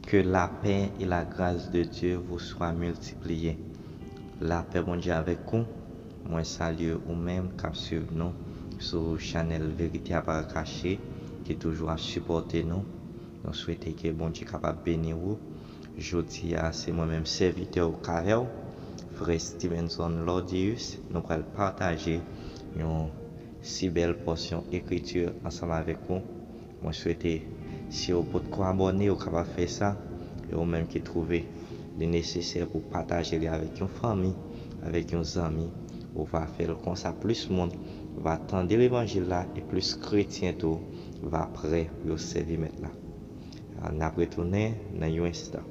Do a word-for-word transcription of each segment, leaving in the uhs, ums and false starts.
Que la paix et la grâce de Dieu vous soient multipliées. Lapè Bondye avèk ou. Mwen salye ou menm k ap swiv nou sou chanèl Verite a pa kache, ki toujou ap sipòte nou. Nou swete ke Bondye kapab beni ou. Jodi a, se mwen menm sèvitè ou k avè w, frè Stevenson Lordius. Nou pral pataje yon si bèl pòsyon ekriti ansanm avèk ou. Mwen swete, si w potko abòne, ou kapab fè sa. E ou menm ki twouve li nesesè pou pataje li avèk yon fanmi, avèk yon zanmi, ou va fè l konsa plis moun va tande levanjil la e plis kretyen tou va prè pou yo sèvi Mèt la. N ap retounen nan yon enstan.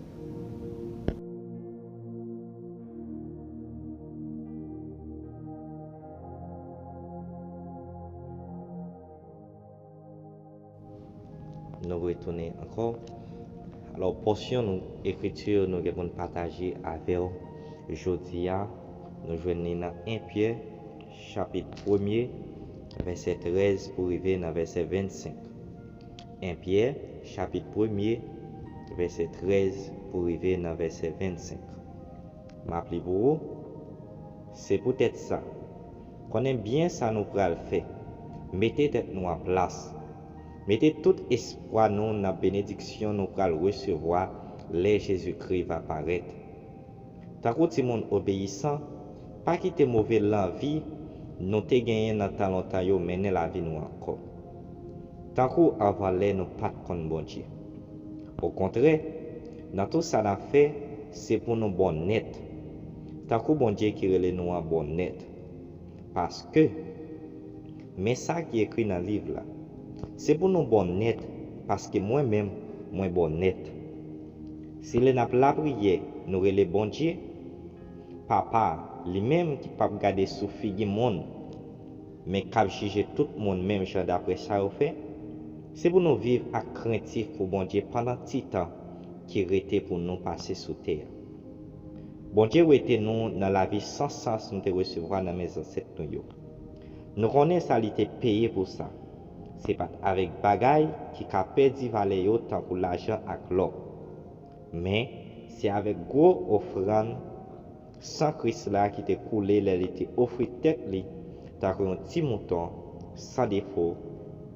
Nou retounen ankò. Alò, pòsyon nou, ekriti nou gen pou n pataje avè w jodi a, nou jwenn li nan en Pyè, chapit premye, vèsè trèz pou rive nan vèsè vennsenk. En Pyè, chapit premye, vèsè trèz pou rive nan vèsè vennsenk. M ap li pou ou. Se poutèt sa, konnen byen sa nou pral fè. Mete tèt nou an plas. Mete tout espwa nou nan benediksyon nou pral resevwa lè Jezikri va parèt. Tankou timoun obeyisan, pa kite move lanvi nou te genyen nan tan lontan yo mennen lavi nou ankò. Tankou anvan lè nou pa t konn Bondye. Okontrè, nan tout sa n ap fè, se pou nou bon nèt. Tankou Bondye ki rele nou an bon nèt. Paske, men sa ki ekri nan liv la, se pou nou bon nèt, paske mwen menm, mwen bon nèt. Si lè n ap lapriyè, nou rele Bondye, Papa, li menm ki p ap gade sou figi moun, men k ap jije tout moun menm jan daprè sa yo fè, se pou nou viv ak krentif pou Bondye pandan ti tan ki rete pou nou pase sou tè a. Bondye wete nou nan lavi san sans nou te resevwa nan men zansèt nou yo. Nou konnen sa li te peye pou sa. Se pa t avèk bagay ki ka pèdi valè yo tankou lajan ak lò. Men, se avèk gwo ofrann san Kris la ki te koule lè li te ofri tèt li tankou yon ti mouton san defo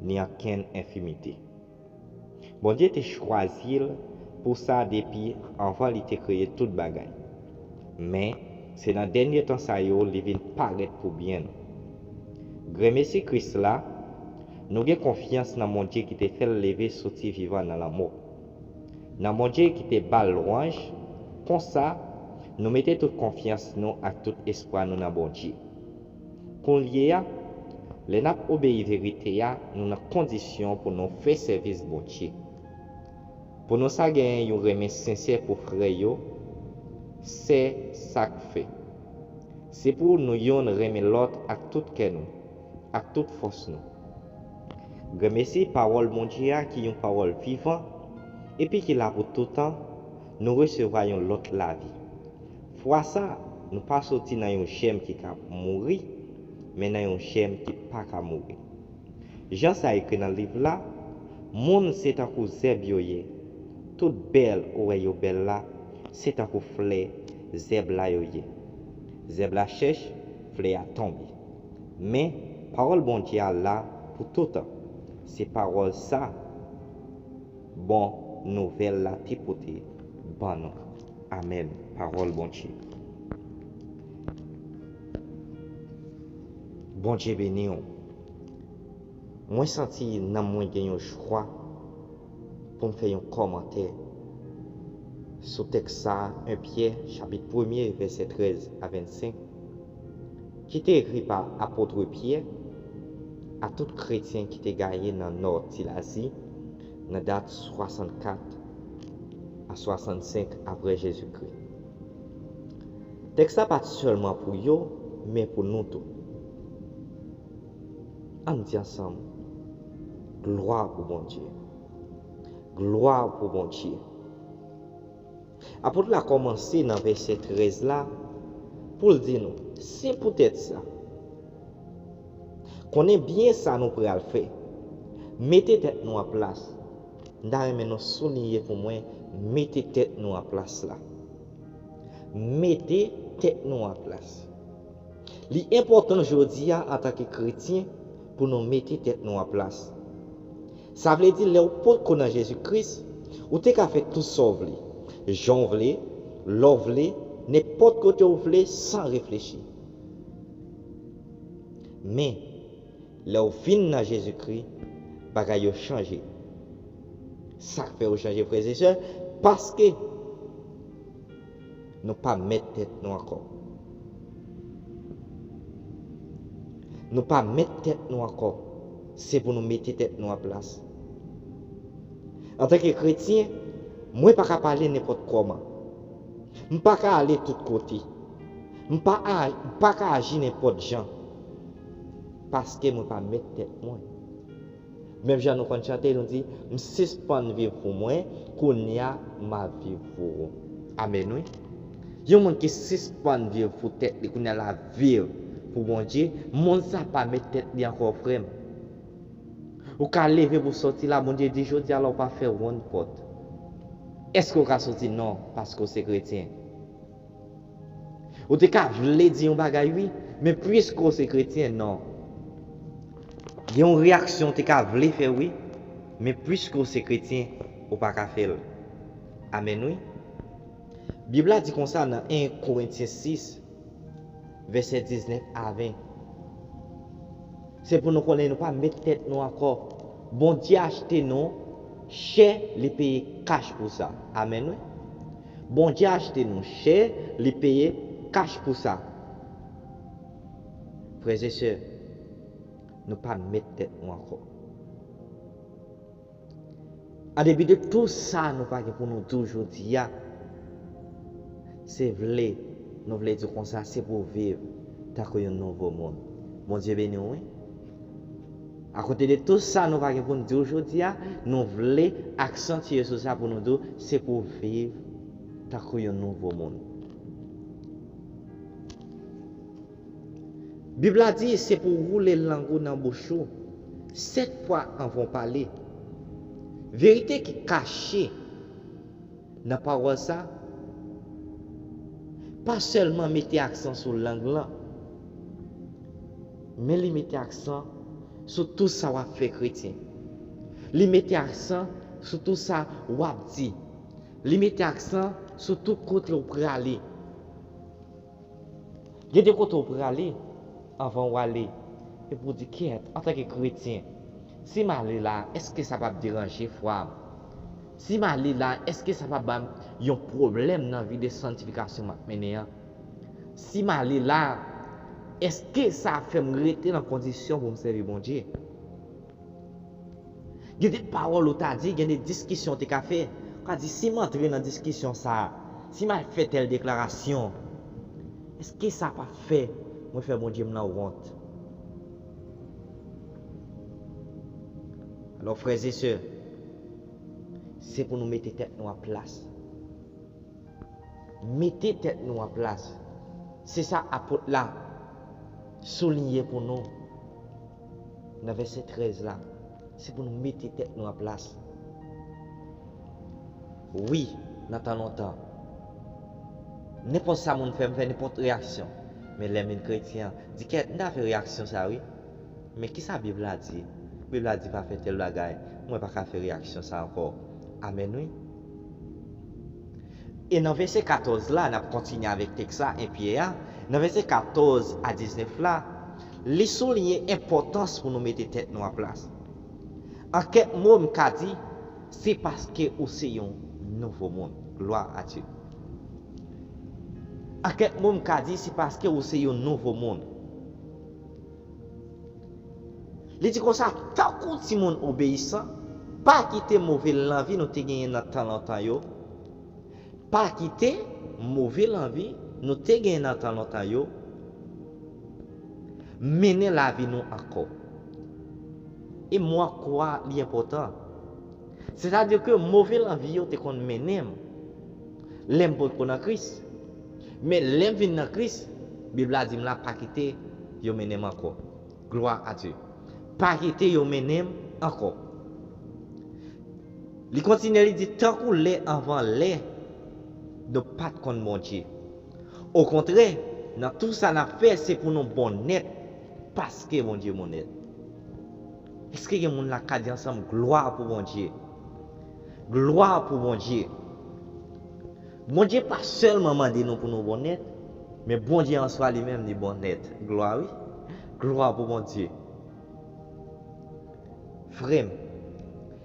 ni ankenn enfimite. Bondye te chwazi l pou sa depi anvan li te kreye tout bagay. Men, se nan dènye tan sa yo li vin parèt pou byen nou. Gremesi Kris la, nou gen konfyans nan Bondye ki te fè l leve soti vivan nan lanmò. Nan Bondye ki te ba l lwanj, konsa, nou mete tout konfyans nou ak tout espwa nou nan Bondye. Kounye a, lè n ap obeyi verite a, nou nan kondisyon pou nou fè sèvis Bondye. Pou nou sa genyen yon renmen sensè pou frè yo, sè sa k fè. Se pou nou youn renmen lòt ak tout kè nou, ak tout fòs nou. Gremesi pawòl Bondye a ki yon pawòl vivan, epi ki la pou toutan, nou resevwa yon lòt lavi. Fwa sa, nou pa soti nan yon jèm ki ka mouri, men nan yon jèm ki pa ka mouri. Jan sa ekri nan liv la, moun se tankou zèb yo ye. Tout bèl ou wè yo bèl la, se tankou flè zèb la yo ye. Zèb la chèch, flè a tonbe. Men, pawòl Bondye a la pou toutan. Se pawòl sa bon nouvèl la te pote ban nou. Amèn. Pawòl Bondye. Bondye beni w. Mwen santi nanm mwen gen yon jwa pou m fè yon kòmantè sou tèks sa a, en Pyè, chapit premye, vèsè trèz a vennsenk, ki te ekri pa apot Pyè a tout kretyen ki te gaye nan nò ti Lazi, nan dat swasannkat a swasannsenk apre Jezikri. Tèks la pa t sèlman pou yo, men pou nou tou. Ann di ansanm, glwa pou Bondye. Glwa pou Bondye. Apot la kòmanse nan vèsè trèz la pou l di nou, se poutèt sa, konnen byen sa nou pral fè. Mete tèt nou an plas. M ta renmen nou souliye pou mwen, mete tèt nou an plas la. Mete tèt nou an plas. Li enpòtan jodi a antanke kretyen pou nou mete tèt nou an plas. Sa vle di lè w potko nan Jezi Kris, ou te ka fè tout sa w vle, jan w vle, lè w vle, nenpòt kote w vle san reflechi. Men, lè w vin nan Jezikri, bagay yo chanje. Sa k fè yo chanje, frè e sè? Paske nou pa mèt tèt nou ankò. Nou pa mèt tèt nou ankò. Se pou nou mete tèt nou an plas. Antanke kretyen, mwen pa ka pale nenpòt kòman. M pa ka ale tout kote. M pa, a, m pa ka aji nenpòt jan. Paske mwen pa mèt tèt mwen. Menm jan nou konn chante, nou di, "M sispann viv pou mwen, kounye a m ap viv pou ou." Amèn, wi. Yon moun ki sispann viv pou tèt li, kounye a l ap viv pou Bondye, moun sa pa mèt tèt li ankò, frè m. Ou ka leve pou sòti la, Bondye di, "Jodi a la, ou pa fè wonn pòt." Èske ou ka sòti? Non, paske ou se kretyen. Ou te ka vle di yon bagay, wi, men piske w se kretyen, non. Gen yon reyaksyon w te ka vle fè, wi, men piske w se kretyen, ou pa ka fè l. Amèn, wi. Bib la di konsa nan en Korentyen sis, vèsè diznèf a ven. Se pou nou konnen nou pa met tèt nou ankò. Bondye achte nou chè, li peye kach pou sa. Amèn, wi. Bondye achte nou chè, li peye kach pou sa. Frè e sè, nou pa met tèt nou ankò. An depi de tou sa nou pa gen pou nou di w jodi a, se vle, nou vle di w konsa, se pou w viv tankou yon nouvo moun. Bondye beni w, wi. Akote de tou sa nou pa gen pou nou di w jodi a, nou vle aksantye sou sa pou nou di w, se pou w viv tankou yon nouvo moun. Bib la di, se pou w woule lang ou nan bouch ou sèt fwa anvan w pale. Verite ki kache nan pawòl sa, pa sèlman mete aksan sou lang lan, men li mete aksan sou tou sa w ap fè kretyen. Li mete aksan sou tou sa w ap di. Li mete aksan sou tout kote w prale. Gen de kote w prale anvan w ale, epi w di, "Kèt, antanke kretyen, si m ale la, èske sa p ap deranje fwa m? Si m ale la, èske sa p ap ba m yon pwoblèm nan vi de sanntifikasyon m ap mennen an? Si m ale la, èske sa ap fè m rete nan kondisyon pou m sèvi Bondye?" Gen de pawòl ou ta di, gen de diskisyon ou te ka fè. Ou ka di, "Si m antre nan diskisyon sa a, si m al fè tèl deklarasyon, èske sa p ap fè mwen fè Bondye m nan wont?" Alò, frè e sè, se pou nou mete tèt nou an plas. Mete tèt nou an plas. Se sa apot la souliye pou nou nan vèsè trèz la. Se pou nou mete tèt nou an plas. Wi, nan tan lontan, nenpòt sa moun fè, m fè nenpòt reyaksyon. Men lè m vin kretyen, di, "Kèt, m ta fè reyaksyon sa, wi." Men kisa Bib la di? Bib la di pa fè tèl bagay. Mwen pa ka fè reyaksyon sa ankò. Amèn, wi. E nan vèsè katòz la, n ap kontinye avèk tèks la, en Pyè a. Nan vèsè katòz a diznèf la, li souliye enpòtans pou nou mete tèt nou an plas. An kèk mo, m ka di, se paske ou se yon nouvo moun. Glwa a Dye. An kèk mo, m ka di, se paske ou se yon nouvo moun. Li di konsa, tankou timoun obeyisan, pa kite move lanvi nou te genyen nan tan lontan yo, pa kite move lanvi nou te genyen nan tan lontan yo mennen lavi nou ankò. E mo ankò a, li enpòtan. Sètadi ke move lanvi yo te konn mennen m lè m potko nan Kris. Men lè m vin nan Kris, Bib la di m la pa kite yo mennen m ankò. Glwa a Dye. Pa kite yo mennen m ankò. Li kontinye, li di, tankou lè anvan lè, nou pa t konn Bondye. Okontrè, nan tou sa n ap fè, se pou nou bon nèt, paske Bondye bon nèt. Èske gen moun la k ka di ansanm, glwa pou Bondye? Glwa pou Bondye. Bondye pa sèlman mande nou pou nou bon nèt, men Bondye an swa li menm li bon nèt. Glwa, wi. Glwa pou Bondye. Frè m,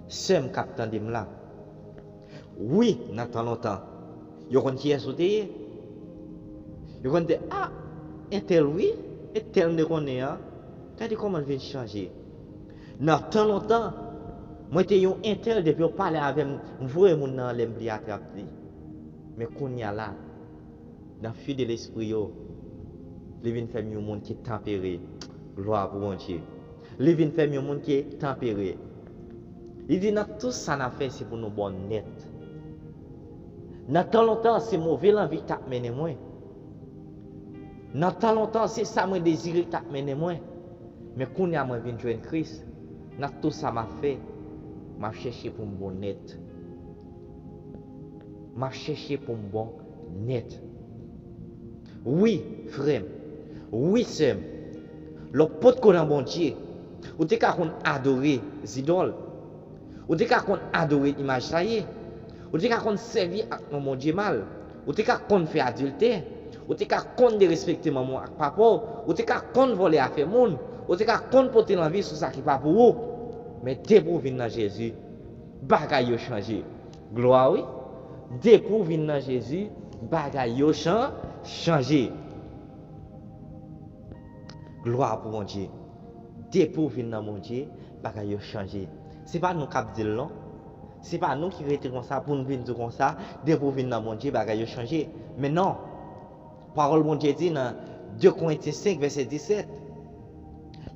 sè m k ap tande m la, wi, nan tan lontan, yo konn kiyès ou te ye. Yo konn di, a, entèl wi, entèl m te konnen an, gade kòman l vin chanje. Nan tan lontan, mwen te yon entèl, depi yo pale avè m, m voye moun nan anlè, m vle atrap li. Men kounye a la, nan fidèl espri yo, li vin fè m yon moun ki tanpere. Glwa pou Bondye. Li vin fè m yon moun ki tanpere. Li di, nan tou sa n ap fè, se pou nou bon nèt. Nan tan lontan, se move lanvi k t ap mennen mwen. Nan tan lontan, se sa mwen dezire k t ap mennen mwen. Men kounye a, mwen vin jwenn Kris. Nan tou sa m ap fè, m ap chèche pou m bon nèt. M ap chèche pou m bon nèt. Wi, frè m. Wi, sè m. Lè w potko nan Bondye, ou te ka konn adore zidòl. Ou te ka konn adore imaj taye. Ou te ka konn sèvi ak non Bondye mal. Ou te ka konn fè adiltè. Ou te ka konn derespekte manman w ak papa w. Ou te ka konn vòlè afè moun. Ou te ka konn pote lanvi sou sa ki pa pou ou. Men depi w vin nan Jezi, bagay yo chanje. Glwa, wi. Depi w vin nan Jezi, bagay yo chan-, chanje. Glwa pou Bondye. Depi w vin nan Bondye, bagay yo chanje. Se pa nou k ap di l non. Se pa nou ki rete konsa pou n vin di konsa, depi w vin nan Bondye, bagay yo chanje. Men non. Pawòl Bondye di nan de Korentyen senk, vèsè disèt,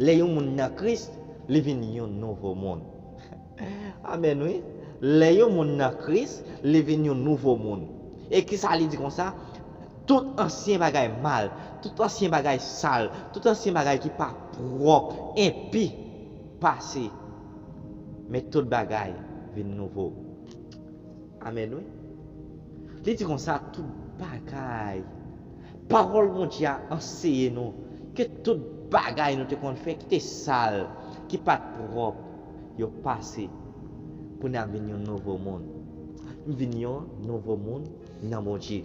lè yon moun nan Kris, li vin yon nouvo moun. Amèn, wi. Lè yon moun nan Kris, li vin yon nouvo moun. E kisa li di konsa? Tout ansyen bagay mal, tout ansyen bagay sal, tout ansyen bagay ki pa pwòp, enpi, pase. Men tout bagay vin nouvo. Amèn, wi. Li di konsa, tout bagay. Pawòl Bondye a anseye nou ke tout bagay nou te konn fè ki te sal, ki pa t pwòp, yo pase. Kounye a m vin yon nouvo moun. M vin yon nouvo moun nan Bondye.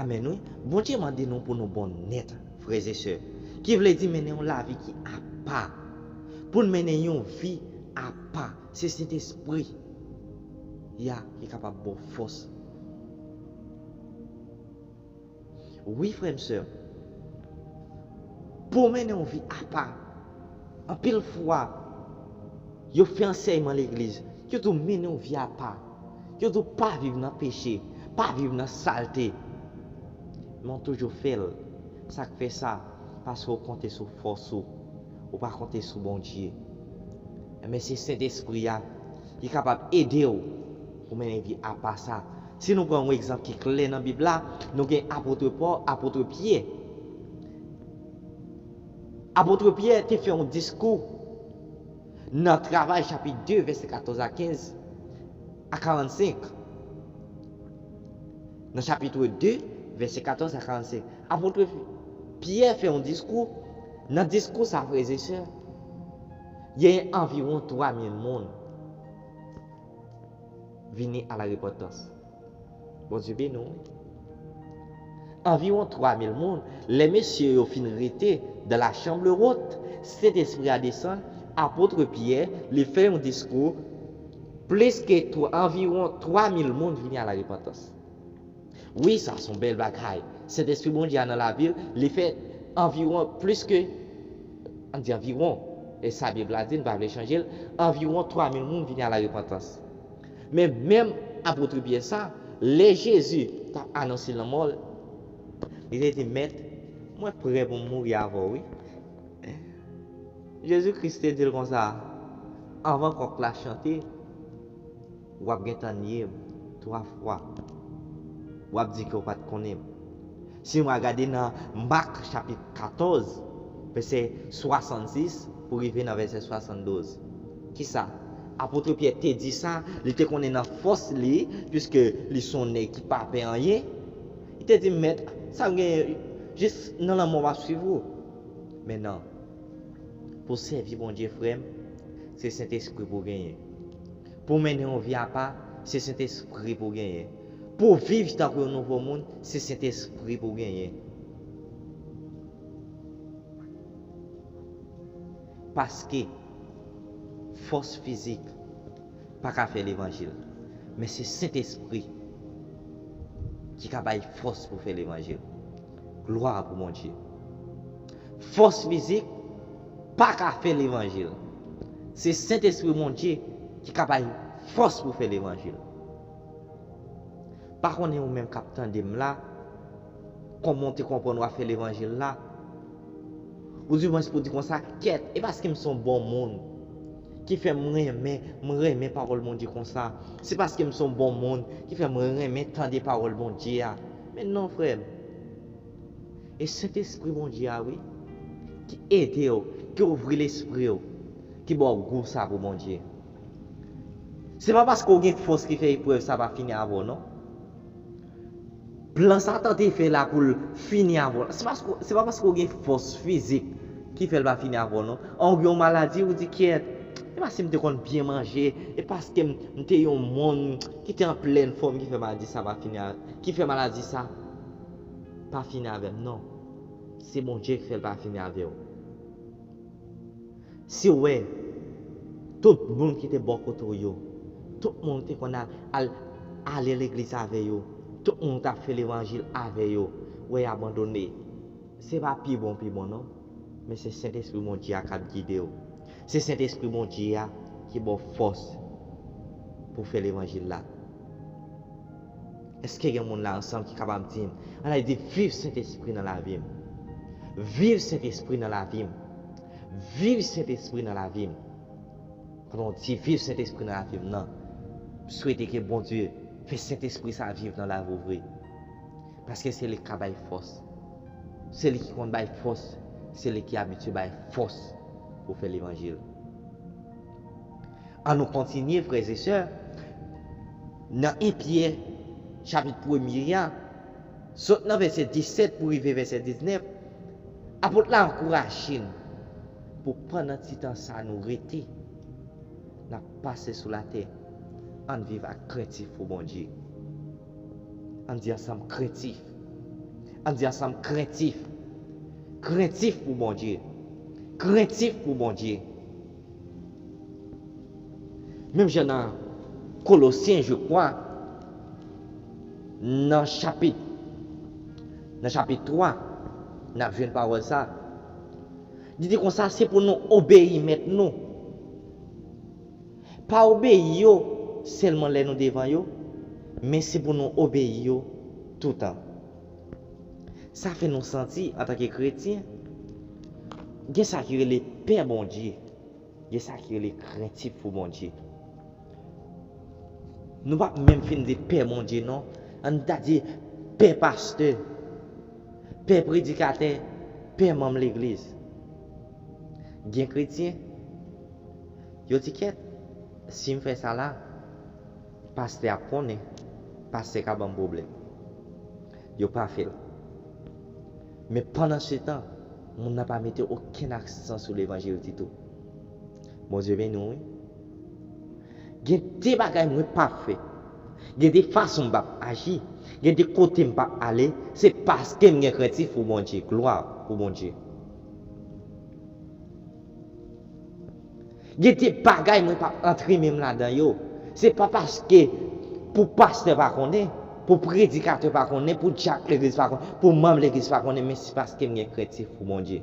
Amèn, wi. Bondye mande nou pou nou bon nèt, frè e sè. Ki vle di mennen yon lavi ki apa. Pou n mennen yon vi apa. Se Sentespri a ki kapab ba w fòs. Wi, frè m, sè m. Pou w mennen yon vi apa, anpil fwa, yo fè ansèyman legliz, yo di w mennen yon vi apa. Yo di w pa viv nan peche, pa viv nan salte. Men w toujou fè l. Sa k fè sa? Paske w konte sou fòs ou. Ou pa konte sou Bondye. Men se Sentespri a ki kapab ede w pou mennen vi apa sa. Si nou pran yon egzanp ki klè nan Bib la, nou gen apot Pòl, apot Pyè. Apot Pyè te fè yon diskou nan Travay chapit de, vèsè katòz a kenz, a karannsenk. Nan chapit de, vèsè katòz a karannsenk, apot Pyè fè yon diskou. Nan diskou sa, frè e sè, genyen anviwon twa mil moun vini a la repantans. Bondye beni w. Anviwon twa mil moun, lè mesye yo fin rete dans la chambre haute, Sentespri a desann, apot Pyè, li fè yon diskou, plis ke twa, anviwon twa mil moun vini a la repantans. Wi, sa se yon bèl bagay. Sentespri Bondye a nan lavi l, li fè anviwon plis ke, ann di anviwon, e sa Bib la di, n pa vle chanje l, anviwon twa mil moun vini a la repantans. Men menm apot Pyè sa, lè Jezi t ap anonse lanmò l, li te di, Mèt, mwen prè pou m mouri avè w, wi. Jezi Kris te di l konsa, anvan kòk la chante, w ap gentan nye m twa fwa. W ap di ke w pa t konnen m. Si nou al gade nan Mak chapit katòz, vèsè swasannsis pou rive nan vèsè swasanndouz. Kisa? Apot Pyè te di sa, li te konnen nan fòs li, piske li se yon nèg ki pa pè anyen. Li te di, Mèt, sa m genyen, jis nan lanmò m ap swiv ou. Men non, pou w sèvi Bondye, frè m, se Sentespri pou w genyen. Pou w mennen yon vi apa, se Sentespri pou w genyen. Pou w viv tankou yon nouvo moun, se Sentespri pou w genyen. Paske fòs fizik pa ka fè levanjil, men se Sentespri ki ka bay fòs pou fè levanjil. Glwa pou Bondye. Fòs fizik pa ka fè levanjil. Se Sentespri Bondye ki ka bay fòs pou fè levanjil. Pa konnen ou menm k ap tande m la, kòman w te konprann w ap fè levanjil la? Ou di mwens pou di konsa, kèt, e paske m se yon bon moun ki fè m renmen, m renmen pawòl Bondye konsa. Se paske m se yon bon moun ki fè m renmen tande pawòl Bondye a. Men non, frè m. E Sentespri Bondye a, wi, ki ede w, ki ouvri lespri w, ki ba w gou sa pou Bondye. Se pa paske w gen fòs ki fè eprèv sa pa fini avè w, non. Plan Satan te fè la pou l fini avè w la, se paske, se pa paske w gen fòs fizik ki fè l pa fini avè w, non. An, w gen yon maladi, ou di, kèt, e pa si m te konn byen manje, e paske m, m te yon moun ki te an plèn fòm ki fè maladi sa pa fini a, ki fè maladi sa pa fini avè m, non. Se Bondye ki fè l pa fini avè w. Si w wè, tout moun ki te bò kote w yo, tout moun ki te konn al, al, ale legliz avè yo, tout moun ki t ap fè levanjil avè yo, wè y abandone. Se pa pi bon, pi bon, non. Men se Sentespri Bondye a k ap gide w. Se Sentespri Bondye a ki ba w fòs pou w fè levanjil la. Èske gen moun la ansanm ki kapab di m, ann al di, viv Sentespri nan lavi m? Viv Sentespri nan lavi m. Viv Sentespri nan lavi m. Pandan w di, viv Sentespri nan lavi m nan, m swete ke Bondye fè Sentespri sa viv nan lavi w vre. Paske se li k ka bay fòs. Se li ki konn bay fòs. Se li ki abitye bay fòs pou fè levanjil. Ann nou kontinye, frè e sè, nan en Pyè, chapit premye a, sot nan vèsè disèt pou rive vèsè diznèf, apot la ankouraje n pou pandan ti tan sa nou rete, n ap pase sou latè, ann viv ak krentif pou Bondye. Ann di ansanm, krentif. Ann di ansanm, krentif. Krentif pou Bondye. Krentif pou Bondye. Menm jan nan Kolosyen, je crois, nan chapit, nan chapit twa, n ap jwenn pawòl sa. Li di konsa, se pou nou obeyi mèt nou. Pa obeyi yo sèlman lè nou devan yo, men se pou nou obeyi yo toutan. Sa fè nou santi, antanke kretyen, gen sa ki rele pè Bondye, gen sa ki rele krentif pou Bondye. Nou p ap menm fin di pè Bondye, non. Ann ta di pè pastè, pè predikatè, pè manm legliz. Gen kretyen, yo di, kèt, si m fè sa la, pastè ap konnen, pastè ka ban m pwoblèm. Yo pa fè l. Men pandan se tan, moun nan pa mete okenn aksan sou levanjil ditou. Bondye beni w, wi. Gen de bagay mwen p ap fè. Gen de fason m p ap aji. Gen de kote m p ap ale. Se paske m gen krentif pou Bondye. Glwa pou Bondye. Gen de bagay mwen p ap antre men m ladan yo. Se pa paske pou pastè pa konnen, pou predikatè pa konnen, pou dyak legliz pa konnen, pou manm legliz pa konnen, men se paske m gen krentif pou Bondye.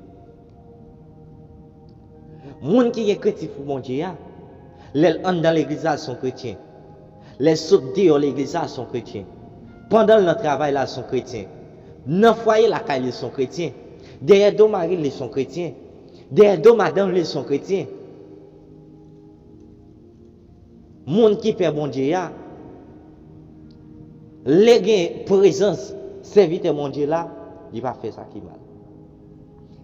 Moun ki gen krentif pou Bondye a, lè l anndan legliz la, l se yon kretyen. Lè l sot deyò legliz la, l se yon kretyen. Pandan l nan travay la, l se yon kretyen. Nan fwaye lakay li, l se yon kretyen. Dèyè do mari l, li se yon kretyen. Dèyè do madanm li, l se yon kretyen. Moun ki pè Bondye a, lè gen prezans sèvitè Bondye la, li pa fè sa ki mal.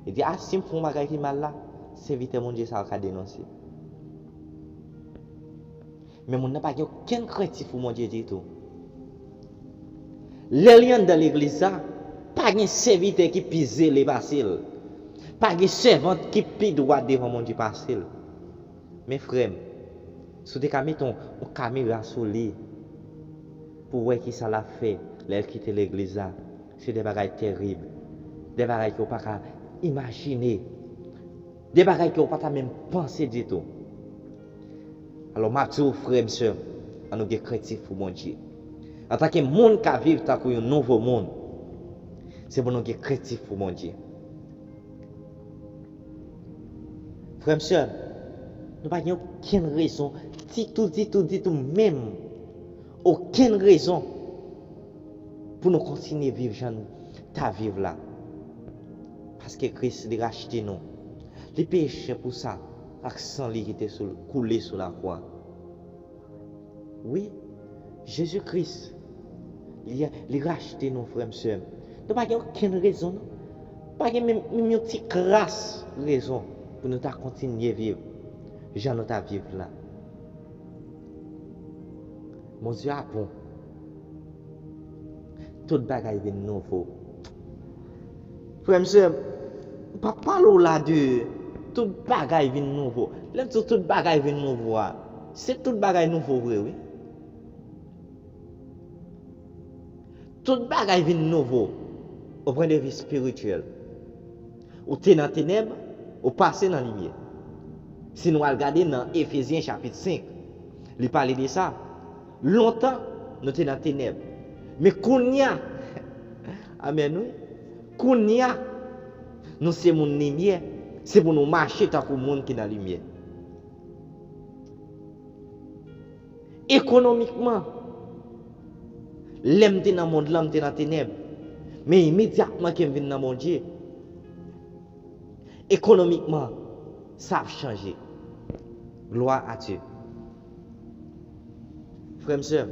Li di, a, si m fè yon bagay ki mal la, sèvitè Bondye sa a ka denonse. Men moun nan pa gen okenn krentif pou Bondye ditou. Lè li anndan legliz la, pa gen sèvitè ki pi zele pase l. Pa gen sèvant ki pi dwat devan Bondye pase l. Men frè m, si w te ka mete yon, yon kamera sou li pou w wè kisa l ap fè lè l kite legliz la, se de bagay terib, de bagay ke w pa ka imajine, de bagay ke w pa ta menm panse ditou. Alò, m ap di w, frè m, sè m, ann nou gen krentif pou Bondye. Antanke moun k ap viv tankou yon nouvo moun, se pou nou gen krentif pou Bondye. Frè m, sè m, nou pa gen okenn rezon ditou, ditou, ditou menm, okenn rezon pou nou kontinye viv jan n ta viv la. Paske Kris, li rachte nou. Li peye chè pou sa ak san li ki te sou, koule sou lakwa. Wi, Jezi Kris, li, li rachte nou, frè m, sè m. Nou pa gen okenn rezon, non. Pa gen menm, menm yon ti kras rezon pou nou ta kontinye viv jan nou ta viv la. Bondye a bon. Tout bagay vin nouvo. Frè m, sè m, m p ap pale w la de tout bagay vin nouvo. Lè m di w tout bagay vin nouvo a, se tout bagay nouvo vre, wi. Tout bagay vin nouvo, o pwen de vi espirityèl. Ou te nan tenèb, ou pase nan limyè. Si nou al gade nan Efezyen chapit senk, li pale de sa. Lontan, nou te nan tenèb. Men kounye a, amèn, wi. Kounye a, nou se moun limyè. Se pou nou mache tankou moun ki nan limyè. Ekonomikman, lè m te nan mond lan, m te nan tenèb. Men imedyatman ke m vin nan Bondye, ekonomikman, sa ap chanje. Glwa a Dye. Frè m, sè m,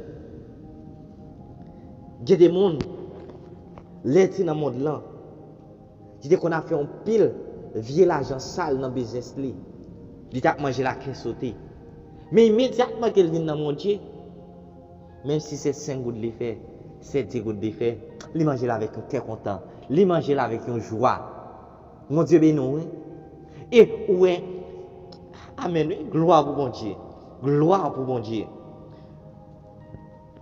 gen de moun, lè l te nan mond lan, li te konn ap fè yon pil vye lajan sal nan biznis li. Li t ap manje lakè sote. Men imedyatman ke l vin nan Bondye, menm si se senk goud li fè, se dis goud li fè, li manje l avèk yon kè kontan. Li manje l avèk yon jwa. Bondye beni w, wi. E ou wè, amèn, wi, glwa pou Bondye. Glwa pou Bondye.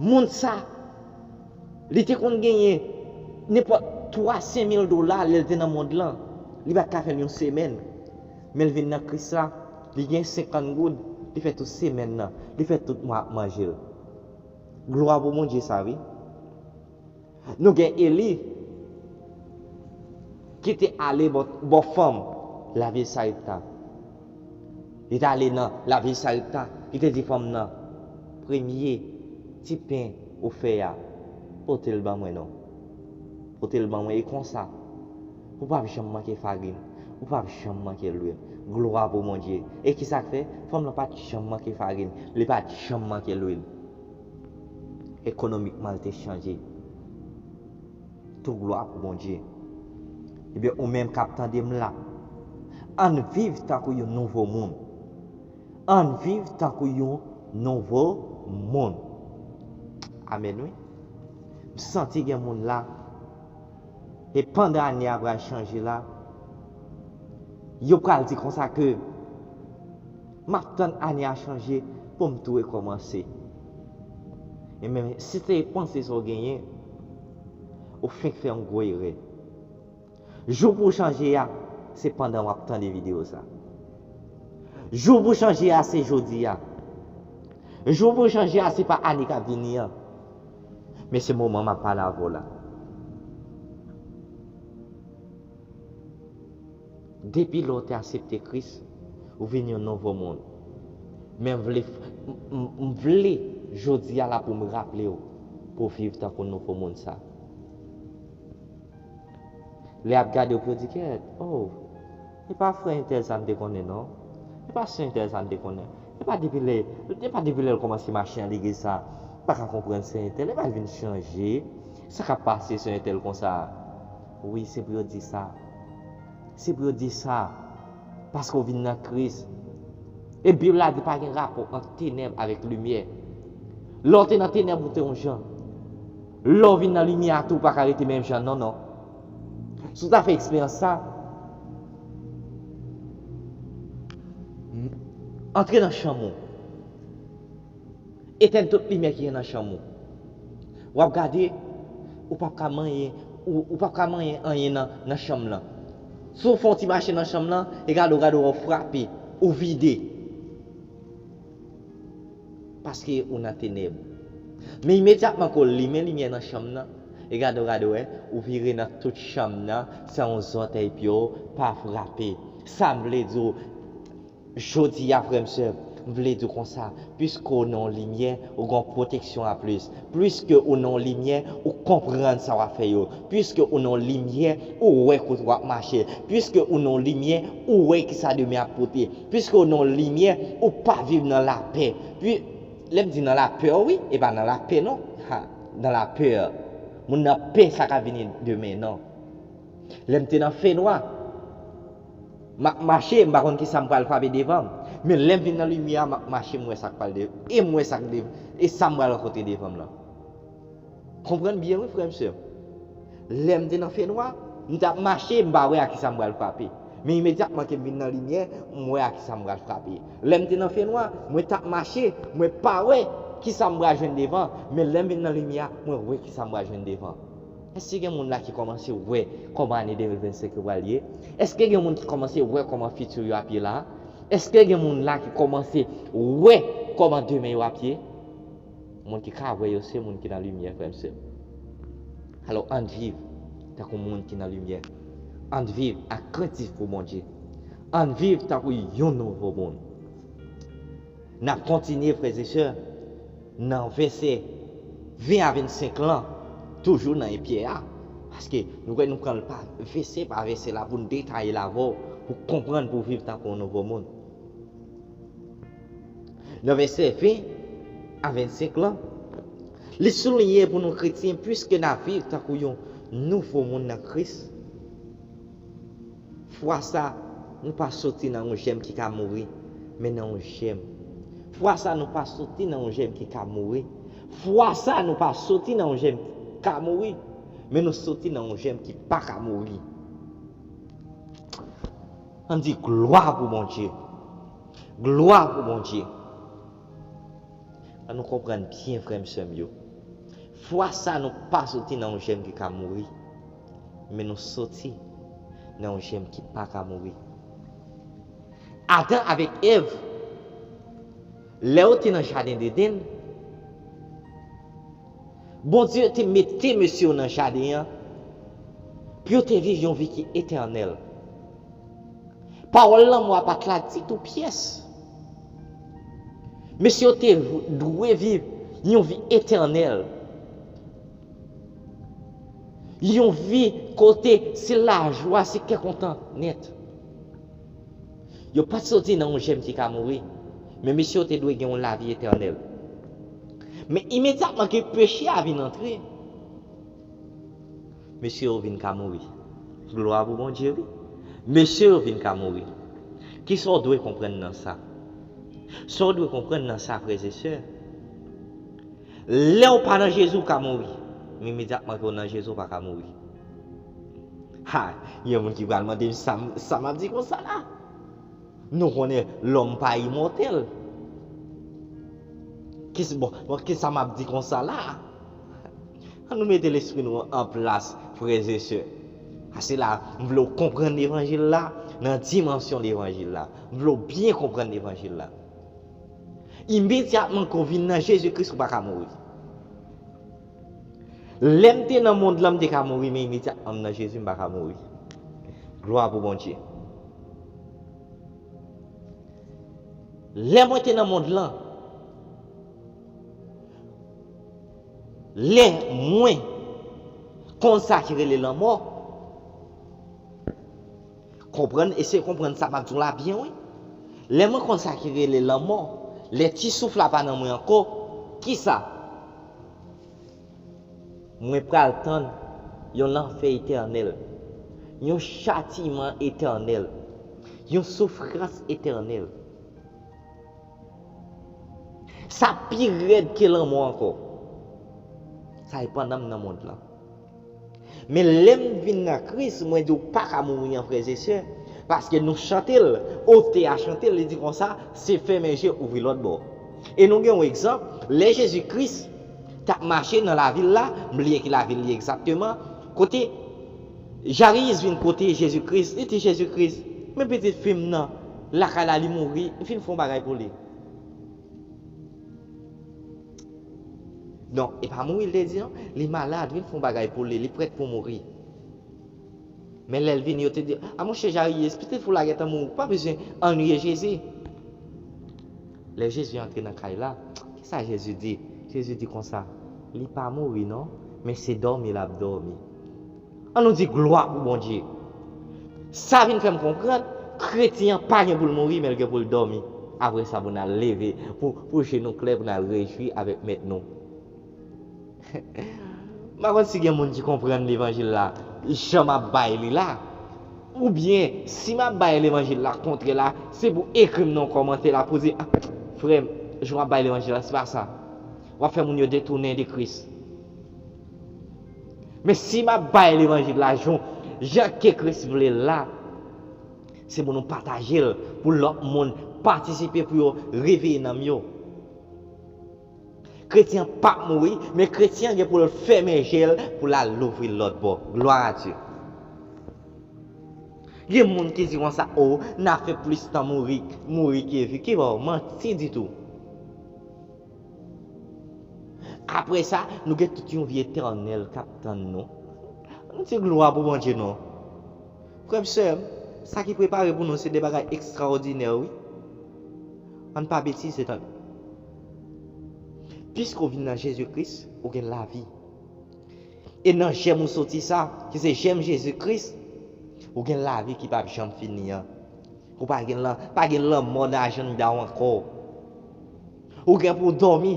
Moun sa, li te konn genyen nenpòt twa, senk mil dola lè l te nan mond lan. Li pa t ka fè l yon semèn. Men l vin nan Kris la, li gen senkant goud, li fè tout semèn nan, li fè tout mwa ap manje l. Glwa pou Bondye sa, wi. Nou gen Eli ki te ale bò, bò fanm lavil Sarepta. Li t ale nan lavil Sarepta, li te di fanm nan, "Premye ti pen ou fè a, pote l ban mwen non. Pote l ban mwen." E konsa, ou p ap janm manke farin, ou p ap janm manke lwil. Glwa pou Bondye. E ki sa k fè? Fanm nan pa t janm manke farin, li pa t janm manke lwil. Ekonomikman, l te chanje. Tout glwa pou Bondye. Ebyen, ou menm k ap tande m la, ann viv tankou yon nouvo moun. Ann viv tankou yon nouvo moun. Amèn, wi. M santi gen moun la, e pandan ane a pral chanje la, yo pral di konsa ke, "M ap tann ane a chanje pou m tou rekòmanse." Ebyen, si se panse sa w genyen, ou fenk fè yon gwo erè. Jou pou w chanje a, se pandan w ap tande videyo sa. Jou pou w chanje a, se jodi a. Jou pou w chanje a, se pa ane k ap vini an. Men se moman m ap pale avè w la. Depi lè w te aksepte Kris, ou vin yon nouvo moun. Men m vle, m, m, m vle jodi a la pou m raple w, pou w viv tankou nouvo moun sa. Lè y ap gade w, pou yo di, "Kèt, oh, e pa frè entèl sa m te konnen, non. E pa sè entèl sa m te konnen. E pa depi lè, e pa depi lè l kòmanse mache nan legliz sa, m pa ka konprann sè entèl. E pa l vin chanje. Sa k ap pase sè entèl konsa?" Wi, se pou yo di sa. Se pou yo di sa. Paske w vin nan Kris. E Bib la di pa gen rapò ant tenèb avèk limyè. Lè w te nan tenèb, ou te yon jan. Lè w vin nan limyè a tou, ou pa ka rete menm jan, non, non. Si w ta fè eksperyans sa, antre nan chanm ou. Etèn tout limyè ki gen nan chanm ou. W ap gade, ou p ap ka manyen, ou, ou p ap ka manyen anyen nan, nan chanm lan. Si w fè yon ti mache nan chanm lan, e gade w, gade w, w frape, ou vide. Paske ou nan tenèb. Men imedyatman ke w limen limyè nan chanm nan, e gade w, gade w, ou vire nan tout chanm nan, san yon zòtèy pye w pa frape. Sa m vle di w, jodi a, frè m, sè m, m vle di w konsa, piske w nan yon limyè, ou gen yon pwoteksyon anplis. Piske w nan yon limyè, ou konprann sa w ap fè yo. Piske w nan yon limyè, ou wè kote w ap mache. Piske w nan yon limyè, ou wè kisa demen ap pote. Piske w nan yon limyè, ou pa viv nan lapè. Pi, lè m di nan lapè, wi, e pa nan lapè, non. Ha, nan lapè. Moun nan pè sa k ap vini demen, non. Lè m te nan fenwa, m ap mache, m pa konn kisa m pral frape devan m. Men lè m vin nan limyè a, m ap mache, m wè sa k pral de-, e m wè sa k de-, e sa m pral rankontre devan m lan. Konprann byen wi, frè m, sè m. Lè m te nan fenwa, m t ap mache, m pa wè a kisa m pral frape. Men imedyatman ke m vin nan limyè, m wè a kisa m pral frape. Lè m te nan fenwa, mwen t ap mache, mwen pa wè kisa m pral jwenn devan. Men lè m vin nan limyè a, mwen wè kisa m pral jwenn devan. Èske gen moun la ki kòmanse wè kòman ane de mil vennsenk yo pral ye? Èske gen moun ki kòmanse wè kòman fiti yo ap ye la? Èske gen moun la ki kòmanse wè kòman demen yo ap ye? Moun ki ka wè yo, se moun ki nan limyè, frè m, sè m. Alò, ann viv tankou moun ki nan limyè. Ann viv ak krentif pou Bondye. Ann viv tankou yon nouvo moun. N ap kontinye, frè e sè, nan vèsè ven a vennsenk lan, toujou nan e Pyè a, paske nou kwè nou pran l pa vèsè pa vèsè la pou n detaye l avè w, pou w konprann, pou w viv tankou yon nouvo moun. Nan vèsè ven a vennsenk lan, li souliye pou nou kretyen, piske n ap viv tankou yon nouvo moun nan Kris, fwa sa, nou pa soti nan yon jèm ki ka mouri, men nan yon jèm. Fwa sa, nou pa soti nan yon jèm ki ka mouri. Fwa sa, nou pa soti nan yon jèm ki ka mouri, men nou soti nan yon jèm ki pa ka mouri. Ann di glwa pou Bondye. Glwa pou Bondye. Ann nou konprann byen, frè m, sè m yo. Fwa sa, nou pa soti nan yon jèm ki ka mouri, men nou soti nan yon jèm ki pa ka mouri. Adan avèk Èv, lè yo te nan jaden Edenn, Bondye te mete mesye yo nan jaden an pou yo te viv yon vi ki etènèl. Pawòl lanmò a pa t la ditou pyès. Mesye yo te dwe viv yon vi etènèl. Yon vi kote se lajwa, se kè kontan nèt. Yo pa t soti nan yon jèm ki ka mouri, men mesye yo te dwe gen yon lavi etènèl. Men imedyatman ke peche a vin antre, mesye yo vin ka mouri. Glwa pou Bondye, wi. Mesye yo vin ka mouri. Kisa w dwe konprann nan sa? Sa w dwe konprann nan sa, frè e sè, lè w pa nan Jezi, w ka mouri. Men imedyatman ke w nan Jezi, w pa ka mouri. Ha, gen moun ki pral mande m sa, m- sa m ap di konsa la. Nou konnen lòm pa imòtèl. Kisa, bon, bon, kisa m ap di konsa la? Ann nou mete lespri nou an plas, frè e sè. Paske la, m vle w konprann levanjil la, nan dimansyon levanjil la. M vle w byen konprann levanjil la. Imedyatman ke w vin nan Jezi Kris, ou pa ka mouri. Lè m te nan mond lan, m te ka mouri, men imedyatman m nan Jezi, m pa ka mouri. Glwa pou Bondye. Lè mwen te nan mond lan, lè mwen konn sa ki rele lanmò, konprann, eseye konprann sa m ap di w la byen, wi. Lè mwen konn sa ki rele lanmò, lè ti souf la pa nan mwen ankò, kisa? Mwen pral tann yon lanfè etènèl, yon chatiman etènèl, yon soufrans etènèl. Sa pi rèd ke lanmò ankò. Sa e pandan m nan mond lan. Men lè m vin nan Kris, mwen di w pa ka mouri an, frè e sè, paske nou chante l, otè a chante l, li di konsa, se fèmen je, ouvri lòt bò. E nou gen yon egzanp, lè Jezi Kris t ap mache nan lavil la, m bliye ki lavil li egzakteman, kote Jariyis vin kote Jezi Kris, li di Jezi Kris, men pitit fi m nan, lakay la li mouri, vin fè yon bagay pou li. Non, e pa mouri l te di non, li malad, vin fè yon bagay pou li, li prèt pou mouri. Men lè l vini, yo te di, a monchè Jariyis, pitit fi w la gentan mouri, ou pa bezwen annuiye Jezi. Lè Jezi antre nan kay la, kisa Jezi di? Jezi di konsa, li pa mouri non, men se dòmi l ap dòmi. Ann nou di glwa pou Bondye. Sa vin fè m konprann, kretyen an pa gen pou l mouri, men l gen pou l dòmi. Apre sa, pou n al leve, pou, pou je nou klè, pou n al rejwi avèk Mèt nou. M pa konn si gen moun ki konprann levanjil la, jan m ap bay li la. Oubyen, si m ap bay levanjil la kontrè la, se pou ekri m nan yon kòmantè la, pou di, a, frè m, jan w ap bay levanjil la, se pa sa. W ap fè moun yo detounen de Kris. Men si m ap bay levanjil la jan, jan ke Kris vle l la, se pou nou pataje l, pou lòt moun patisipe, pou yo reveye nanm yo. Kretyen p ap mouri, men kretyen gen pou l fèmen je l, pou l al louvri lòt bò. Glwa a Dye. Gen moun ki di konsa, o, n a fè plis tan mouri, mouri ke viv. Ki ba w manti ditou. Apre sa, nou gen tout yon vi etènèl k ap tann nou. Nou di glwa pou Bondye non. Frè m, sè m, sa ki prepare pou nou se de bagay ekstraòdinè, wi. Ann pa betize, tande. Piske w vin nan Jezi Kris, ou gen lavi. E nan jèm ou soti sa, ki se jèm Jezi Kris, ou gen lavi ki p ap janm fini an. Ou pa gen lan, pa gen lanmò nan ajannda w ankò. Ou gen pou w dòmi,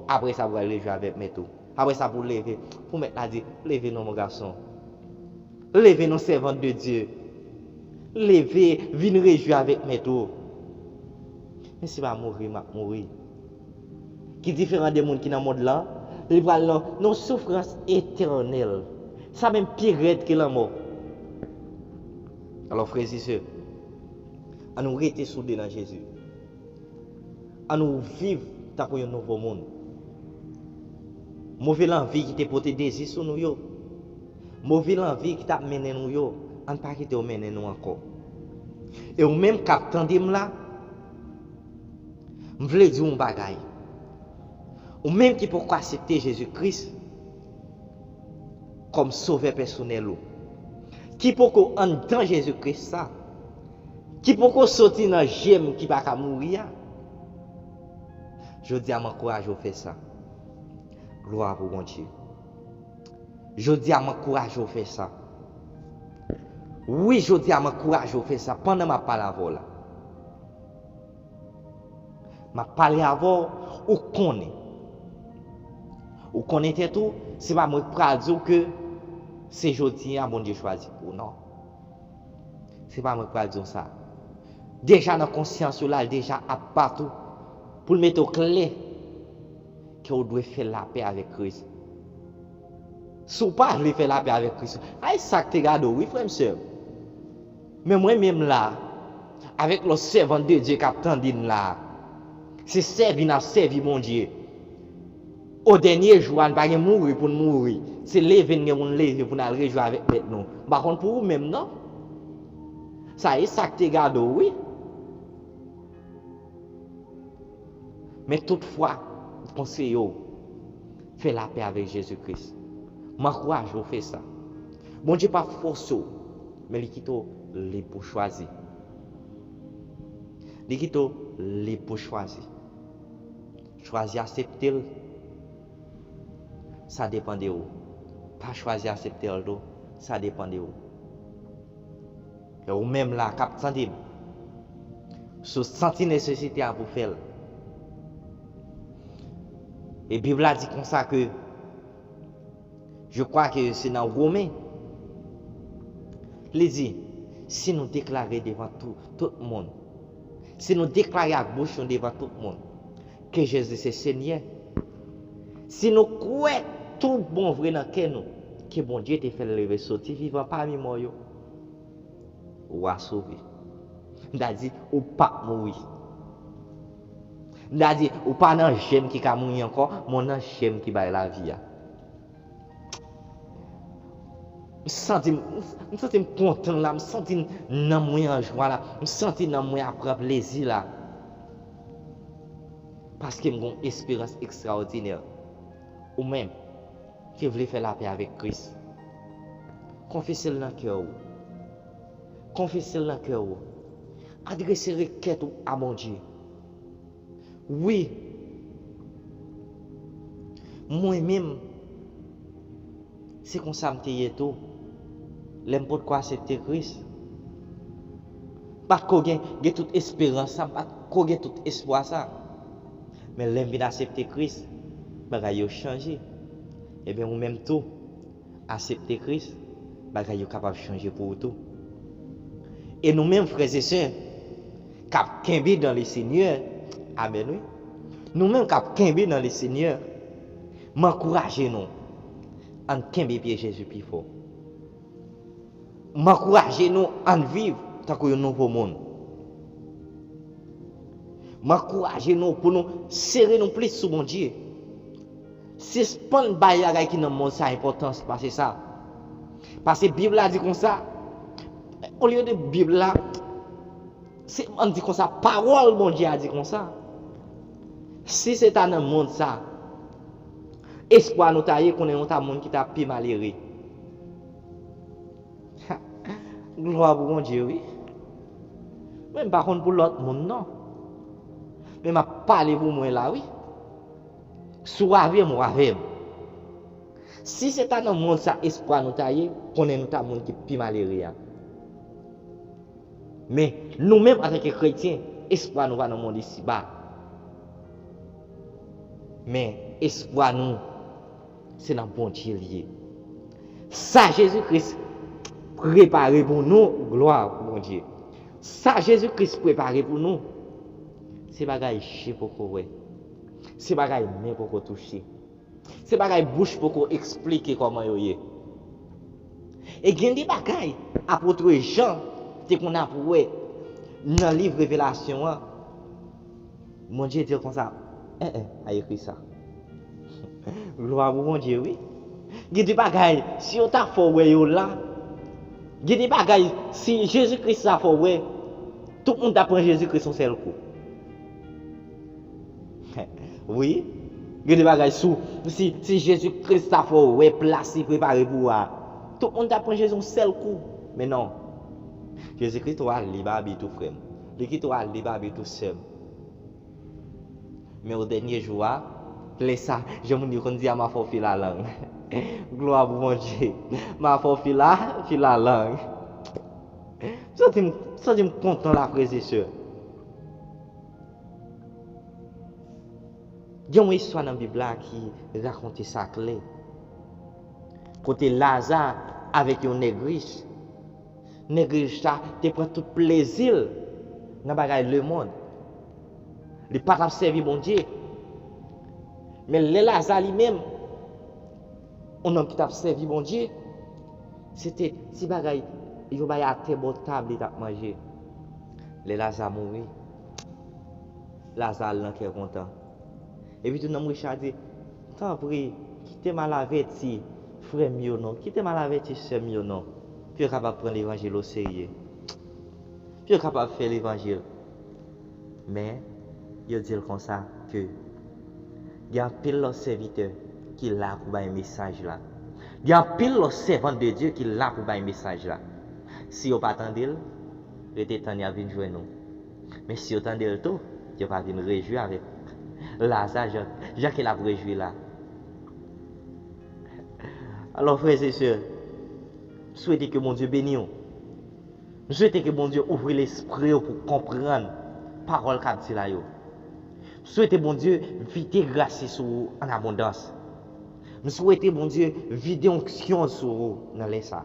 apre sa pou w al rejwi avèk Mèt ou. Apre sa pou w leve, pou Mèt la di, leve non, mon gason. Leve non, sèvant de Dye. Leve, vin rejwi avèk Mèt ou. Men si pa mouri, m ap mouri. Ki diferan de moun ki nan mond lan, li pral nan, nan soufrans etènèl. Sa menm pi rèd ke lanmò. Alò, frè e sè, ann nou rete soude nan Jezi. Ann nou viv tankou yon nouvo moun. Move lanvi ki te pote dezi sou nou yo, move lanvi ki t ap mennen nou yo, ann pa kite yo mennen nou ankò. E ou menm k ap tande m la, m vle di w yon bagay. Ou menm ki poko aksepte Jezi Kris kòm sovè pèsonèl ou, ki poko anndan Jezi Kris sa, ki poko soti nan jèm ki pa ka mouri a, jodi a m ankouraje w fè sa. Glwa pou Bondye. Jodi a m ankouraje w fè sa. Wi, jodi a m ankouraje w fè sa pandan m ap pale avè w la. M ap pale avè w, ou konnen. Ou konnen tèt ou, se pa mwen k pral di w ke se jodi a Bondye chwazi pou ou, non. Se pa mwen k pral di w sa. Deja nan konsyans ou la, l deja ap bat ou pou l mete w klè ke w dwe fè lapè avèk Kris. Si w pa vle fè lapè avèk Kris, ay sa k te gade w, wi, frè m, sè m. Men mwen menm la, avèk lòt sèvant de Dye k ap tande n la, se sèvi n ap sèvi Bondye. O dènye jou a, n pa gen mouri pou n mouri. Se leve n gen pou n leve pou n al rejwi avèk Mèt nou. M pa konn pou ou menm, non. Sa e sa k te gade w, wi. Men toutfwa, m konseye w, fè lapè avèk Jezi Kris. M ankouraje w fè sa. Bondye p ap fòse w, men li kite w lib pou chwazi. Li kite w lib pou chwazi. Chwazi aksepte l, sa depann de ou. Pa chwazi aksepte l tou, sa depann de ou. E ou menm la k ap tande m, si w santi nesesite a pou fè l. E Bib la di konsa ke, je crois que se nan Women, li di, si nou deklare devan tou, tout moun, si nou deklare ak bouch nou devan tout moun, ke Jezi se Senyè, si nou kwè tout bon vre nan kè nou ke Bondye te fè l leve soti vivan pami mò yo, w a sove. M ta di, ou p ap mouri. M ta di, ou pa nan jèm ki ka mouri ankò, men w nan jèm ki bay lavi a. M santi m, m santi m kontan la, m santi nanm mwen an jwa la, m santi nanm mwen ap pran plezi la. Paske m gen yon esperans ekstraòdinè. Ou menm ki vle fè lapè avèk Kris, konfese l nan kè w. Konfese l nan kè w. Adrese rekèt ou a Bondye. Wi, mwen menm, se konsa m te ye tou. Lè m potko aksepte Kris, m pa t ko gen, gen tout esperans sa, m pa t ko gen tout espwa sa. Men lè m vin aksepte Kris, bagay yo chanje. Ebyen, ou menm tou, aksepte Kris, bagay yo kapab chanje pou ou tou. E nou menm, frè e sè, k ap kenbe dans le Seigneur, amèn, wi. Nou menm k ap kenbe dans le Seigneur, m ankouraje nou, ann kenbe pye Jezi pi fò. M ankouraje nou, ann viv tankou yon nouvo moun. M ankouraje nou pou nou sere nou plis sou Bondye. Sispann bay bagay ki nan mond sa enpòtans pase sa. Paske Bib la di konsa, olye de Bib la, se, ann di konsa, pawòl Bondye a di konsa. Si se ta nan mond sa, espwa nou ta ye, konnen nou ta moun ki ta pi malere. Glwa pou Bondye, wi. Mwen m pa konn pou lòt moun, non. Men m ap pale pou mwen la, wi. Si w avè m, w avè m. Si se ta nan mond sa espwa nou ta ye, konnen nou ta moun ki pi malere a. Men, nou menm antanke kretyen, espwa nou pa nan mond isiba. Men, espwa nou, se nan Bondye l ye. Sa Jezi Kris prepare pou nou, glwa pou Bondye. Sa Jezi Kris prepare pou nou, se bagay je poko wè. Se bagay men poko touche. Se bagay bouch poko eksplike kòman yo ye. E gen de bagay apot Jan te konn ap wè nan liv Revelasyon an. Bondye di l konsa, en, en, a ekri sa. Glwa pou Bondye, wi. Gen de bagay, si yo ta fè w wè yo la, gen de bagay, si Jezi Kris ta fè w wè, tout moun ta pran Jezi Kris yon sèl kou. Wi. Gen de bagay sou, si, si Jezi Kris ta fè w wè plas li prepare pou ou a, tout moun ta pran Jezi yon sèl kou. Men non. Jezi Kris ou a lib abit ou, frè m. Li kite w a lib abit ou, sè m. Men o dènye jou a, lè sa, jan moun yo konn di a, m a fè w fil a lang. Glwa pou Bondye. M a fè w fil a, fil a lang. Santi m, santi m kontan la, frè e sè. Gen yon istwa nan Bib la ki rakonte sa klè. Kote Laza avèk yon nèg rich. Nèg rich la te pran tout plezi l nan bagay lemonn. Li pa t ap sèvi Bondye. Men lè Laza li menm, yon nonm ki t ap sèvi Bondye, se te ti bagay yo bay atè bò tab li t ap manje. Lè Laza mouri, Laza al nan kè kontan. Epi tou nonm rich la di, tanpri, kite m al avèti frè m yo non, kite m al avèti sè m yo non, pou yo kapab pran levanjil oserye, pou yo kapab fè levanjil. Men, yo di l konsa ke gen anpil lòt sèvitè ki la pou bay mesaj la. Gen anpil lòt sèvant de Dye ki la pou bay mesaj la. Si yo pa tande l, rete tann y ap vin jwenn ou. Men si yo tande l tou, yo va vin rejwi avèk Laza jan, jan ke l ap rejwi la. Alò, frè e sè, m swete ke Bondye beni w. M swete ke Bondye ouvri lespri w pou w konprann pawòl k ap di la yo. M swete Bondye vide gras li sou ou an abondans. M swete Bondye vide onksyon l sou ou nan lè sa.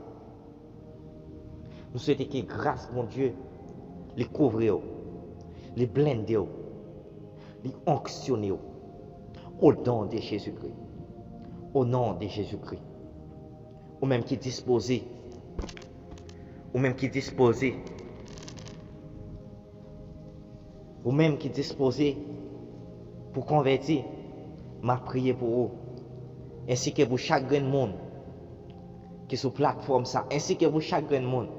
M swete ke gras Bondye, li kouvri w, li blende w. Li onksyone w. O non de Jezikri. O non de Jezikri. Ou menm ki dispoze. Ou menm ki dispoze. Ou menm ki dispoze pou konvèti, m ap priye pou ou. Ensi ke pou chak grenn moun ki sou platfòm sa, ensi ke pou chak grenn moun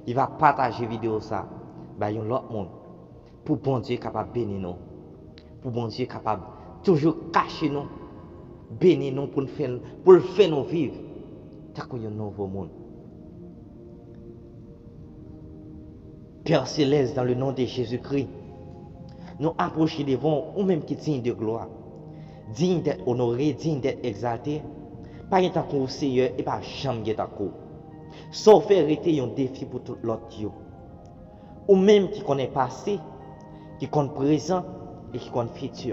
ki va pataje videyo sa bay yon lòt moun, pou Bondye kapab beni nou, pou Bondye kapab toujou kache nou, beni nou pou l fè, pou l fè nou viv tankou yon nouvo moun. Pè Selès, dans le nom de Jésus-Christ, nou apwoche devan w, ou menm ki diy de glwa, diy dèt onore, diy dèt egzalte. Pa gen tankou w, Seyè, e pa janm gen tankou w. Sa w fè rete yon defi pou tout lòt yo. Ou menm ki konnen pase, ki konn prezan e ki konn fiti.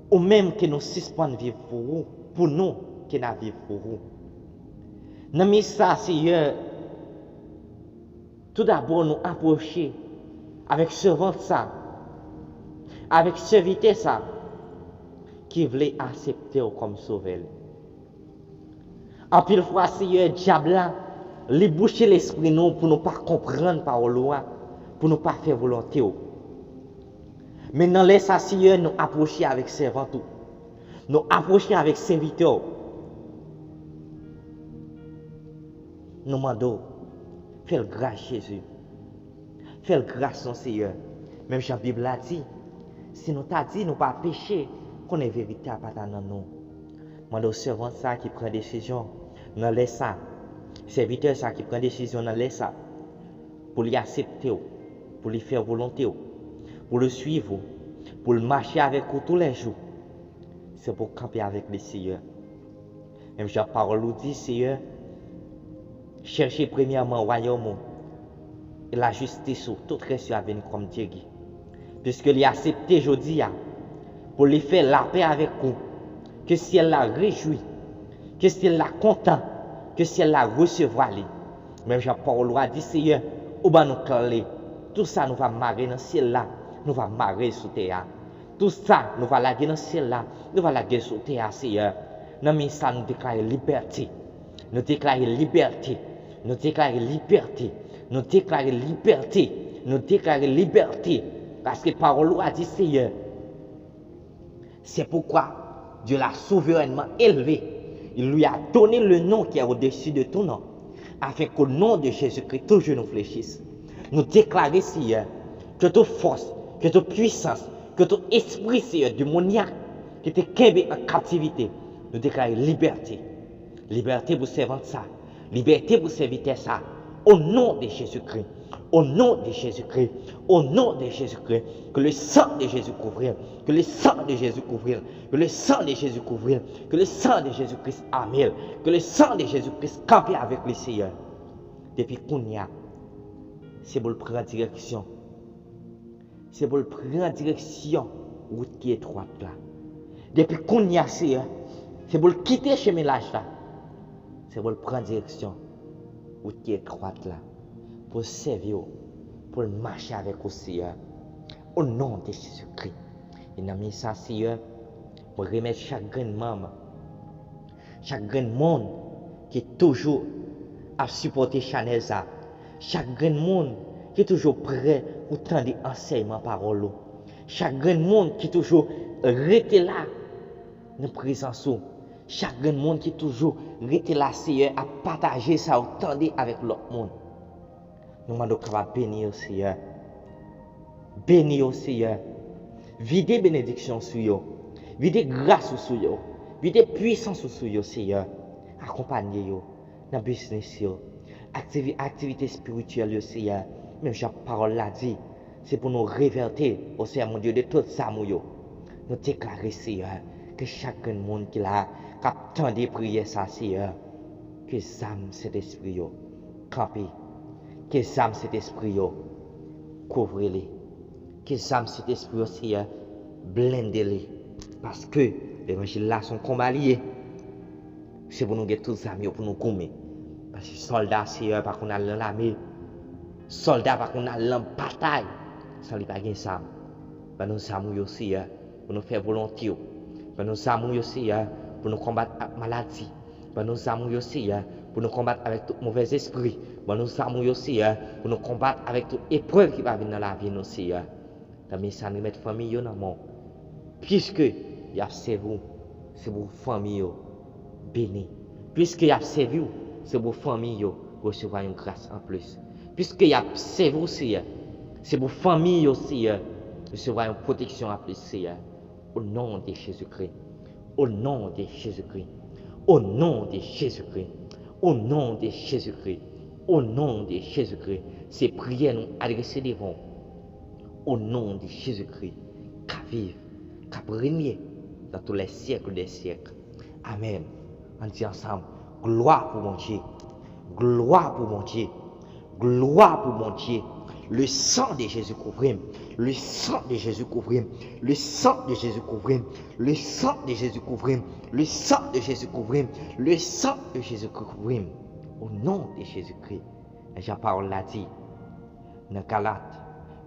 Ou menm ke nou sispann viv pou ou, pou nou ke n a viv pou ou. Nan mi sa, Seyè, toudabò nou apwoche avèk sèvant sa, avèk sèvitè sa ki vle aksepte w kòm sovè li. Anpil fwa, Seyè, dyab la, li bouche lespri nou pou nou pa konprann pawòl ou a, pou nou pa fè volonte w. Men nan lè sa, Seyè, nou apwoche avèk sèvant ou. Nou apwoche avèk sèvitè w. Nou mande w, fè l gras, Jezi. Fè l gras non, Seyè. Menm jan Bib la di, si nou ta di nou pa peche, konnen verite a pa ta nan nou. Mande w sèvant sa ki pran desizyon nan lè sa, sèvitè sa ki pran desizyon nan lè sa, pou li aksepte w, pou li fè volonte w, pou li swiv ou, pou li mache avèk ou toulèjou. Se pou w kanpe avèk li, Seyè. Menm jan pawòl ou di, Seyè, chèche premyèman wayòm ou e lajistis ou, tout rès yo ap vini kòm dyegi. Piske li aksepte jodi a pou li fè lapè avèk ou, ke syèl la rejwi, ke syèl la kontan, ke syèl la resevwa li. Menm jan pawòl ou a di, Seyè, ou ban nou kle. Tout sa nou va mare nan syèl la, nou va mare sou tè a. Tout sa nou va lage nan syèl la, nou va lage sou tè a, Seyè. Nan mi sa, nou deklare libète. Nou deklare libète. Nou deklare libète. Nou deklare libète. Nou deklare libète. Paske pawòl ou a di, Seyè, c'est pourquoi Dieu l'a souverainement élevé. Il lui a donné le nom qui est au-dessus de tout nom, afin qu'au nom de Jésus-Christ, tout genou fléchisse. Nou deklare, Seyè, ke tout fòs, ke tout pwisans, ke tout espri, Seyè, demonyak ki te kenbe an kaptivite, nou deklare libète. Libète pou sèvant sa. Libète pou sèvitè sa. Au nom de Jésus-Christ. Au nom de Jésus-Christ. Au nom de Jésus-Christ. Que le sang de Jésus couvre. Que le sang de Jésus couvre. Que le sang de Jésus couvre. Que le sang de Jésus-Christ arme l. Que le sang de Jésus-Christ kanpe avèk li, Seyè. Depi kounye a, se pou l pran direksyon. Se pou l pran direksyon wout ki etwat la. Depi kounye a, Seyè, se pou l kite chemen laj la. Se pou l pran direksyon wout ki etwat la. Pou l sèvi w, pou l mache avèk ou, Seyè. O non de Jezikri. E nan men sa, Seyè, mwen remèt chak grenn manm, chak grenn moun ki toujou ap sipòte chanèl sa, chak grenn moun ki toujou prè pou tande ansèyman pawòl ou, chak grenn moun ki toujou rete la nan prezans ou, chak grenn moun ki toujou rete la, Seyè, ap pataje sa yo tande avèk lòt moun. Nou mande w kapab beni yo, Seyè. Beni yo, Seyè. Vide benediksyon sou yo. Vide gras ou sou yo. Vide pwisans ou sou yo, Seyè. Akonpanye yo nan biznis yo, aktivi-, aktivite espirityèl yo, Seyè. Menm jan pawòl la di, se pou nou revète, o Seyè mon Dye, de tout zam ou yo. Nou deklare, Seyè, ke chak grenn moun ki la, k ap tande priyè sa, Seyè, ke zam Sentespri yo kanpe. Ke zam Sentespri yo kouvri li. Ke zam Sentespri yo, Seyè, blende li. Paske levanjil la se yon konba li ye. Se pou nou gen tout zam yo pou nou goumen. Paske sòlda, Seyè, pa konn al nan lame. Sòlda pa konn al nan batay san li pa gen zam. Ban nou zam ou yo, Seyè, pou nou fè volonte w. Ban nou zam ou yo, Seyè, pou nou konbat ak maladi. Ban nou zam ou yo, Seyè, pou nou konbat avèk tout movèzespri. Ban nou zam ou yo, Seyè, pou nou konbat avèk tout eprèv ki va vin nan lavi nou, Seyè. Tanmen sa, nou remèt fanmi yo nan men w. Piske y ap sèvi w, se pou fanmi yo beni. Piske y ap sèvi w, se pou fanmi yo resevwa yon gras anplis. Piske y ap sèvi w, Seyè, se pou fanmi yo, Seyè, resevwa yon pwoteksyon anplis, Seyè. O non de Jezikri. O non de Jezikri. O non de Jezikri. O non de Jezikri. O non de Jezikri. Se priyè nou adrese devan w. O non de Jezikri, k ap viv, k ap renye dans tous les siècles des siècles. Amèn. Ann di ansanm, glwa pou Bondye. Glwa pou Bondye. Glwa pou Bondye. Le sang de Jésus couvre m. Le sang de Jésus couvre m. Le sang de Jésus couvre m. Le sang de Jésus couvre m. Le sang de Jésus couvre m. Le sang de Jésus couvre m. Au nom de Jésus-Christ. Jan pawòl la di nan Galat,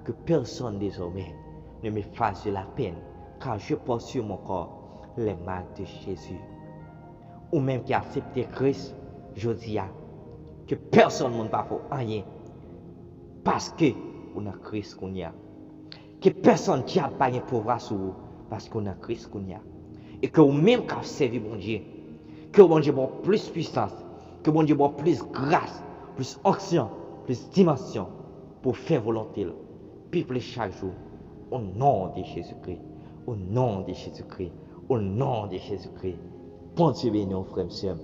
que personne désormais ne m'efface de la peine, car je porte sur mon corps les marques de Jésus. Ou menm ki aksepte Kris jodi a, ke pèsonn moun pa fè w anyen, paske ou nan Kris kounye a. Ke pèsonn dyab pa gen pouvwa sou ou, paske w nan Kris kounye a. E ke ou menm k ap sèvi Bondye, ke Bondye ba w plis pwisans, ke Bondye ba w plis gras, plis onksyon, plis dimansyon pou w fè volonte l pi plis chak jou. O non de Jezikri, o non de Jezikri, o non de Jezikri. Bondye beni w, frè m, sè m.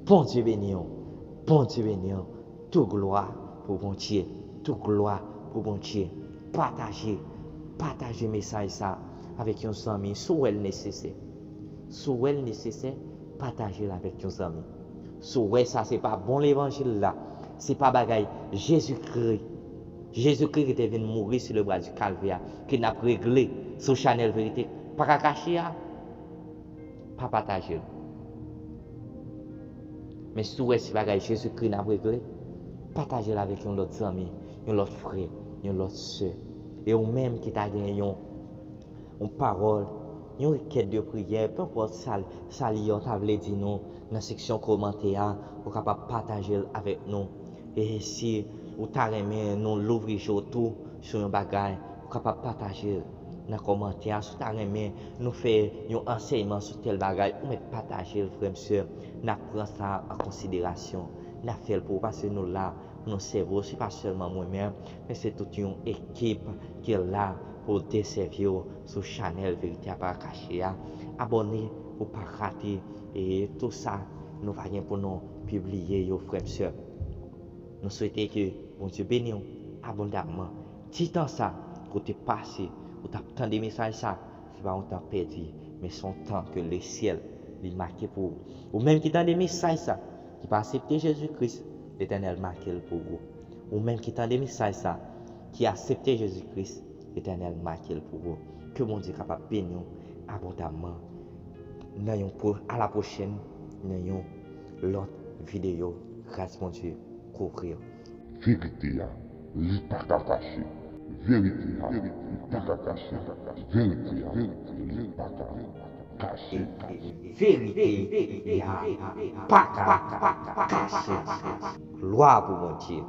Bondye beni w. Bondye beni w. Tout glwa pou Bondye. Tout glwa pou Bondye. Pataje. Pataje mesaj sa avèk yon zanmi si w wè l nesesè. Si w wè l nesesè, pataje l avèk yon zanmi. Si w wè sa se pa bon levanjil la, se pa bagay Jezikri, Jezikri ki te vin mouri sou le bwa di Kalvè a, ke n ap regle sou chanèl Verite pa ka kache a, pa pataje l. Men si w wè se bagay Jezikri n ap regle, pataje l avèk yon lòt zanmi, yon lòt frè, yon lòt sè. E ou menm ki ta gen yon, yon pawòl, yon rekèt de priyè, penpòt sa, sa li ta vle di nou nan seksyon kòmantè a, ou kapab pataje l avèk nou. E si ou ta renmen nou louvri je w tou sou yon bagay, ou kapab pataje l nan kòmantè a. Si w ta renmen nou fè yon ansèyman sou tèl bagay, ou mèt pataje l, frè m, sè m. N ap pran sa an konsiderasyon. N ap fè l pou ou, paske nou la pou nou sèvi w. Se pa sèlman mwen menm, men se tout yon ekip ki la pou desèvi w sou chanèl Verite a pa kache a. Abòne pou w pa rate e tou sa nou va gen pou nou pibliye yo, frè m, sè m. Nou swete ke Bondye beni w abondamman. Ti tan sa ke w te pase, ou t ap tande mesaj sa, se pa yon tan pèdi, men se yon tan ke lesyèl li make pou ou. Ou menm ki tande mesaj sa, ki pa aksepte Jezi Kris, Letènèl make l pou ou. Ou menm ki tande mesaj sa, ki aksepte Jezi Kris, Letènèl make l pou ou. Ke Bondye kapab beni w abondamman. Nan yon pwo-, a la pwochèn, nan yon lòt videyo. Gras Bondye kouvri w. Verite a, li pa ka kache. Verite a, li pa ka kache. Verite a, li pa ka kache. Verite a, pa ka kache. Glwa pou Bondye.